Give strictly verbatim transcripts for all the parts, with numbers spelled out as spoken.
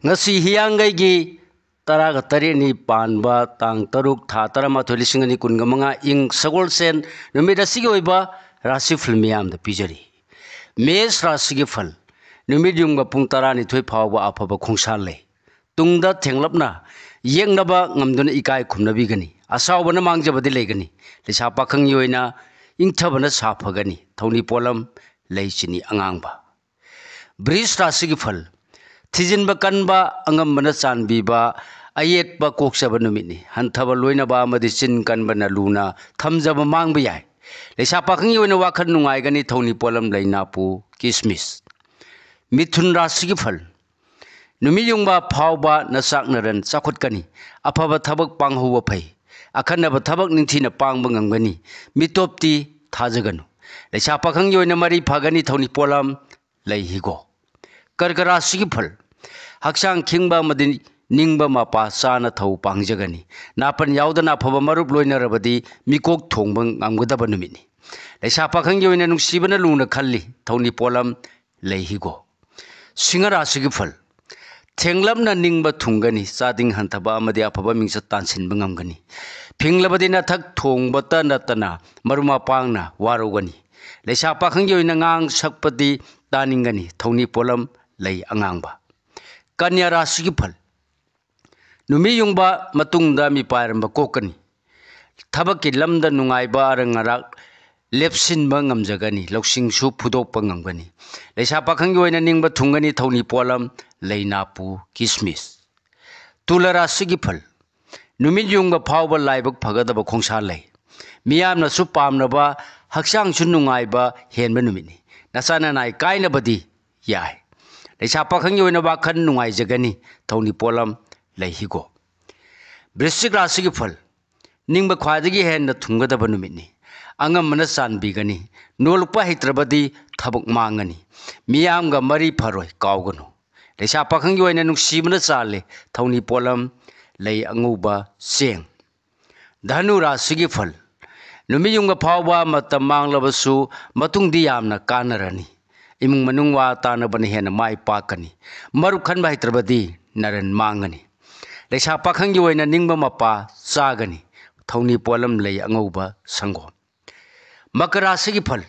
ꯉꯁꯤ ꯍꯤꯌꯥꯡꯒꯩꯒꯤ ꯇꯔꯥꯒ ꯇꯔꯦꯠꯅꯤ ꯄꯥꯟꯕ ꯇꯥꯡ ꯇꯔꯨꯛ, ꯊꯥ ꯇꯔꯥꯃꯥꯊꯣꯏ, ꯂꯤꯁꯤꯡ ꯑꯅꯤ ꯀꯨꯟꯒ ꯃꯉꯥ, ꯏꯪ ꯁꯒꯣꯜꯁꯦꯟ ꯅꯨꯃꯤꯠ ꯑꯁꯤꯒꯤ ꯑꯣꯏꯕ ꯔꯥꯁꯤꯐꯜ ꯃꯤꯌꯥꯝꯗ ꯄꯤꯖꯔꯤ꯫ ꯃꯦꯁ ꯔꯥꯁꯤꯒꯤ ꯐꯜ: ꯅꯨꯃꯤꯠ ꯌꯨꯡꯕ ꯄꯨꯡ ꯇꯔꯥꯅꯤꯊꯣꯏ ꯐꯥꯎꯕ ꯑꯐꯕ ꯈꯣꯡꯁꯥꯜ ꯂꯩ꯫ ꯇꯨꯡꯗ ꯊꯦꯡꯂꯞꯅ ꯌꯦꯛꯅꯕ ꯉꯝꯗꯨꯅ ꯏꯀꯥꯏ ꯈꯨꯝꯅꯕꯤꯒꯅꯤ꯫ ꯑꯁꯥꯎꯕꯅ ꯃꯥꯡꯖꯕꯗꯤ ꯂꯩꯒꯅꯤ꯫ ꯂꯩꯁꯥ ꯄꯥꯈꯪꯒꯤ ꯑꯣꯏꯅ ꯏꯪꯊꯕꯅ ꯁꯥꯐꯒꯅꯤ꯫ ꯊꯧꯅꯤ ꯄꯣꯠꯂꯝ ꯂꯩ ꯆꯤꯅꯤ ꯑꯉꯥꯡꯕ꯫ ꯕ꯭ꯔꯤꯖ ꯔꯥꯁꯤꯒꯤ ꯐꯜ: ꯊꯤꯖꯤꯟꯕ ꯀꯟꯕ, ꯑꯉꯝꯕꯅ ꯆꯥꯟꯕꯤꯕ, ꯑꯌꯦꯠꯄ ꯀꯣꯛꯆꯕ ꯅꯨꯃꯤꯠꯅꯤ꯫ ꯍꯟꯊꯕ ꯂꯣꯏꯅꯕ ꯑꯃꯗꯤ ꯆꯤꯟ ꯀꯟꯕꯅ ꯂꯨꯅ ꯊꯝꯖꯕ ꯃꯥꯡꯕ ꯌꯥꯏ꯫ ꯂꯩꯁꯥ ꯄꯥꯈꯪꯒꯤ ꯑꯣꯏꯅ ꯋꯥꯈꯜ ꯅꯨꯡꯉꯥꯏꯒꯅꯤ꯫ ꯊꯧꯅꯤ ꯄꯣꯠꯂꯝ ꯂꯩ ꯅꯥꯄꯨ, ꯀꯤꯁꯃꯤꯁ꯫ ꯃꯤꯊꯨꯟ ꯔꯥꯁꯤꯒꯤ ꯐꯜ: ꯅꯨꯃꯤꯠ ꯌꯨꯡꯕ ꯐꯥꯎꯕ ꯅꯆꯥꯛ ꯅꯔꯟ ꯆꯥꯎꯈꯠꯀꯅꯤ꯫ ꯑꯐꯕ ꯊꯕꯛ ꯄꯥꯡꯍꯧꯕ ꯐꯩ꯫ ꯑꯈꯟꯅꯕ ꯊꯕꯛ ꯅꯤꯡꯊꯤꯅ ꯄꯥꯡꯕ ꯉꯝꯒꯅꯤ꯫ ꯃꯤꯇꯣꯞꯇꯤ ꯊꯥꯖꯒꯅꯨ꯫ ꯂꯩꯁꯥ ꯄꯥꯈꯪꯒꯤ ꯑꯣꯏꯅ ꯃꯔꯤ ꯐꯒꯅꯤ꯫ ꯊꯧꯅꯤ ꯄꯣꯠꯂꯝ ꯂꯩ ꯍꯤꯒꯣꯛ꯫ ꯀꯔꯀ ꯔꯥꯁꯤꯒꯤ ꯐꯜ: ꯍꯛꯆꯥꯡ ꯈꯤꯡꯕ ꯑꯃꯗꯤ ꯅꯤꯡꯕ ꯃꯄꯥ ꯆꯥꯅ ꯊꯧ ꯄꯥꯡꯖꯒꯅꯤ꯫ ꯅꯥꯄꯟ ꯌꯥꯎꯗꯅ ꯑꯐꯕ ꯃꯔꯨꯞ ꯂꯣꯏꯅꯔꯕꯗꯤ ꯃꯤꯀꯣꯛ ꯊꯣꯡꯕ ꯉꯝꯒꯗꯕ ꯅꯨꯃꯤꯠꯅꯤ꯫ ꯂꯩꯁꯥ ꯄꯥꯈꯪꯒꯤ ꯑꯣꯏꯅ ꯅꯨꯡꯁꯤꯕꯅ ꯂꯨꯅ ꯈꯜꯂꯤ꯫ ꯊꯧꯅꯤ ꯄꯣꯠꯂꯝ ꯂꯩ ꯍꯤꯒꯣꯛ꯫ ꯁꯤꯡꯍ ꯔꯥꯁꯤꯒꯤ ꯐꯜ: ꯊꯦꯡꯂꯞꯅ ꯅꯤꯡꯕ ꯊꯨꯡꯒꯅꯤ꯫ ꯆꯥꯗꯤꯡ ꯍꯟꯊꯕ ꯑꯃꯗꯤ ꯑꯐꯕ ꯃꯤꯡꯆꯠ ꯇꯥꯟꯁꯤꯟꯕ ꯉꯝꯒꯅꯤ꯫ ꯐꯤꯡꯂꯕꯗꯤ ꯅꯊꯛ ꯊꯣꯡꯕꯇ ꯅꯠꯇꯅ ꯃꯔꯨꯞ ꯃꯄꯥꯡꯅ ꯋꯥꯔꯧꯒꯅꯤ꯫ ꯂꯩꯁꯥ ꯄꯥꯈꯪꯒꯤ ꯑꯣꯏꯅ ꯉꯥꯡ ꯁꯛꯄꯗꯤ ꯇꯥꯅꯤꯡꯒꯅꯤ꯫ ꯊꯧꯅꯤ ꯄꯣꯠꯂꯝ ꯂꯩ ꯑꯉꯥꯡꯕ꯫ ꯀꯟꯌꯥ ꯔꯥꯁꯤꯒꯤ ꯐꯜ: ꯅꯨꯃꯤꯠ ꯌꯨꯡꯕ ꯃꯇꯨꯡꯗ ꯃꯤꯄꯥꯏꯔꯝꯕ ꯀꯣꯛꯀꯅꯤ꯫ ꯊꯕꯛꯀꯤ ꯂꯝꯗ ꯅꯨꯡꯉꯥꯏꯕ ꯑꯔꯪ ꯑꯔꯥꯛ ꯂꯦꯞꯁꯤꯟꯕ ꯉꯝꯖꯒꯅꯤ꯫ ꯂꯧꯁꯤꯡꯁꯨ ꯐꯨꯗꯣꯛꯄ ꯉꯝꯒꯅꯤ꯫ ꯂꯩꯁꯥ ꯄꯥꯈꯪꯒꯤ ꯑꯣꯏꯅ ꯅꯤꯡꯕ ꯊꯨꯡꯒꯅꯤ꯫ ꯊꯧꯅꯤ ꯄꯣꯠꯂꯝ ꯂꯩ ꯅꯥꯄꯨ, ꯀꯤꯁꯃꯤꯁ꯫ ꯇꯨꯂ ꯔꯥꯁꯤꯒꯤ ꯐꯜ: ꯅꯨꯃꯤꯠ ꯌꯨꯡꯕ ꯐꯥꯎꯕ ꯂꯥꯏꯕꯛ ꯐꯒꯗꯕ ꯈꯣꯡꯁꯥ ꯂꯩ꯫ ꯃꯤꯌꯥꯝꯅꯁꯨ ꯄꯥꯝꯅꯕ, ꯍꯛꯆꯥꯡꯁꯨ ꯅꯨꯡꯉꯥꯏꯕ ꯍꯦꯟꯕ ꯅꯨꯃꯤꯠꯅꯤ꯫ ꯅꯆꯥ ꯅꯅꯥꯏ ꯀꯥꯏꯅꯕꯗꯤ ꯌꯥꯏ꯫ ꯂꯩꯁꯥ ꯄꯥꯈꯪꯒꯤ ꯑꯣꯏꯅ ꯋꯥꯈꯜ ꯅꯨꯡꯉꯥꯏꯖꯒꯅꯤ꯫ ꯊꯧꯅꯤ ꯄꯣꯠꯂꯝ ꯂꯩ ꯍꯤꯒꯣꯛ꯫ ꯕ꯭ꯔꯤꯁꯆꯤꯛ ꯔꯥꯁꯤꯒꯤ ꯐꯜ: ꯅꯤꯡꯕ ꯈ꯭ꯋꯥꯏꯗꯒꯤ ꯍꯦꯟꯅ ꯊꯨꯡꯒꯗꯕ ꯅꯨꯃꯤꯠꯅꯤ꯫ ꯑꯉꯝꯕꯅ ꯆꯥꯟꯕꯤꯒꯅꯤ꯫ ꯅꯣꯜꯂꯛꯄ ꯍꯩꯇ꯭ꯔꯕꯗꯤ ꯊꯕꯛ ꯃꯥꯡꯒꯅꯤ꯫ ꯃꯤꯌꯥꯝꯒ ꯃꯔꯤ ꯐꯔꯣꯏ, ꯀꯥꯎꯒꯅꯨ꯫ ꯂꯩꯁꯥ ꯄꯥꯈꯪꯒꯤ ꯑꯣꯏꯅ ꯅꯨꯡꯁꯤꯕꯅ ꯆꯥꯜꯂꯤ꯫ ꯊꯧꯅꯤ ꯄꯣꯠꯂꯝ ꯂꯩ ꯑꯉꯧꯕ, ꯆꯦꯡ꯫ ꯙꯅꯨ ꯔꯥꯁꯤꯒꯤ ꯐꯜ: ꯅꯨꯃꯤꯠ ꯌꯨꯡꯕ ꯐꯥꯎꯕ ꯃꯇꯝ ꯃꯥꯡꯂꯕꯁꯨ ꯃꯇꯨꯡꯗꯤ ꯌꯥꯝꯅ ꯀꯥꯟꯅꯔꯅꯤ꯫ ꯏꯃꯨꯡ ꯃꯅꯨꯡ ꯋꯥ ꯇꯥꯅꯕꯅ ꯍꯦꯟꯅ ꯃꯥꯏ ꯄꯥꯛꯀꯅꯤ꯫ ꯃꯔꯨꯞ ꯈꯟꯕ ꯍꯩꯇ꯭ꯔꯕꯗꯤ ꯅꯔꯟ ꯃꯥꯡꯒꯅꯤ꯫ ꯂꯩꯁꯥ ꯄꯥꯈꯪꯒꯤ ꯑꯣꯏꯅ ꯅꯤꯡꯕ ꯃꯄꯥ ꯆꯥꯒꯅꯤ꯫ ꯊꯧꯅꯤ ꯄꯣꯠꯂꯝ ꯂꯩ ꯑꯉꯧꯕ ꯁꯪꯒꯣꯝ꯫ ꯃꯀꯔ ꯔꯥꯁꯤꯒꯤ ꯐꯜ꯫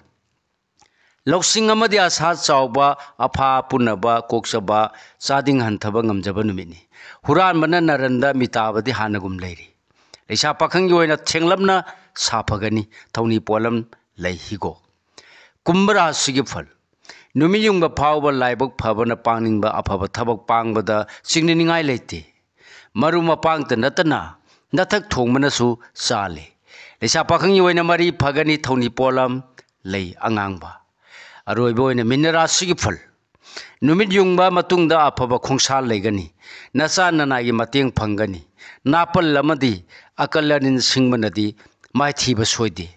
ꯂꯧꯁꯤꯡ ꯑꯃꯗꯤ ꯑꯁꯥ ꯆꯥꯎꯕ, ꯑꯐꯥ ꯄꯨꯅꯕ ꯀꯣꯛꯆꯕ, ꯆꯥꯗꯤꯡ ꯍꯟꯊꯕ ꯉꯝꯖꯕ ꯅꯨꯃꯤꯠꯅꯤ꯫ ꯍꯨꯔꯥꯟꯕꯅ ꯅꯔꯟꯗ ꯃꯤꯇꯥꯕꯗꯤ ꯍꯥꯟꯅꯒꯨꯝ ꯂꯩꯔꯤ꯫ ꯂꯩꯁꯥ ꯄꯥꯈꯪꯒꯤ ꯑꯣꯏꯅ ꯊꯦꯡꯂꯞꯅ ꯁꯥꯐꯒꯅꯤ꯫ ꯊꯧꯅꯤ ꯄꯣꯠꯂꯝ ꯂꯩ ꯍꯤꯒꯣꯛ꯫ ꯀꯨꯝꯚ ꯔꯥꯁꯤꯒꯤ ꯐꯜ꯫ ꯅꯨꯃꯤꯠ ꯌꯨꯡꯕ ꯐꯥꯎꯕ ꯂꯥꯏꯕꯛ ꯐꯕꯅ ꯄꯥꯡꯅꯤꯡꯕ ꯑꯐꯕ ꯊꯕꯛ ꯄꯥꯡꯕꯗ ꯆꯤꯡꯅꯅꯤꯡꯉꯥꯏ ꯂꯩꯇꯦ꯫ ꯃꯔꯨꯞ ꯃꯄꯥꯡꯇ ꯅꯠꯇꯅ ꯅꯊꯛ ꯊꯣꯡꯕꯅꯁꯨ ꯆꯥꯜꯂꯤ꯫ ꯂꯩꯁꯥ ꯄꯥꯈꯪꯒꯤ ꯑꯣꯏꯅ ꯃꯔꯤ ꯐꯒꯅꯤ꯫ ꯊꯧꯅꯤ ꯄꯣꯠꯂꯝ ꯂꯩ ꯑꯉꯥꯡꯕ꯫ ꯑꯔꯣꯏꯕ ꯑꯣꯏꯅ ꯃꯤꯅ ꯔꯥꯁꯤꯒꯤ ꯐꯜ꯫ ꯅꯨꯃꯤꯠ ꯌꯨꯡꯕ ꯃꯇꯨꯡꯗ ꯑꯐꯕ ꯈꯣꯡꯁꯥ ꯂꯩꯒꯅꯤ꯫ ꯅꯆꯥ ꯅꯅꯥꯏꯒꯤ ꯃꯇꯦꯡ ꯐꯪꯒꯅꯤ꯫ ꯅꯥꯄꯜ ꯑꯃꯗꯤ ꯑꯀꯜ ꯑꯅꯤꯟ ꯁꯤꯡꯕꯅꯗꯤ ꯃꯥꯏꯊꯤꯕ ꯁꯣꯏꯗꯦ꯫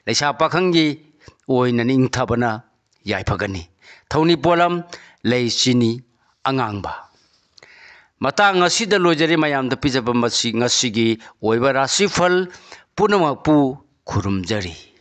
ꯂꯩꯁꯥ ꯄꯥꯈꯪꯒꯤ ꯑꯣꯏꯅ ꯅꯤꯡꯊꯕꯅ ꯌꯥꯏꯐꯒꯅꯤ꯫ ꯊꯧꯅꯤ ꯄꯣꯠꯂꯝ ꯂꯩ ꯆꯤꯅꯤ ꯑꯉꯥꯡꯕ꯫ ꯃꯇꯥꯡ ꯑꯁꯤꯗ ꯂꯣꯏꯖꯔꯦ꯫ ꯃꯌꯥꯝꯗ ꯄꯤꯖꯕ ꯃꯁꯤ ꯉꯁꯤꯒꯤ ꯑꯣꯏꯕ ꯔꯥꯁꯤꯐꯜ ꯄꯨꯝꯅꯃꯛꯄꯨ ꯈꯨꯔꯨꯝꯖꯔꯤ꯫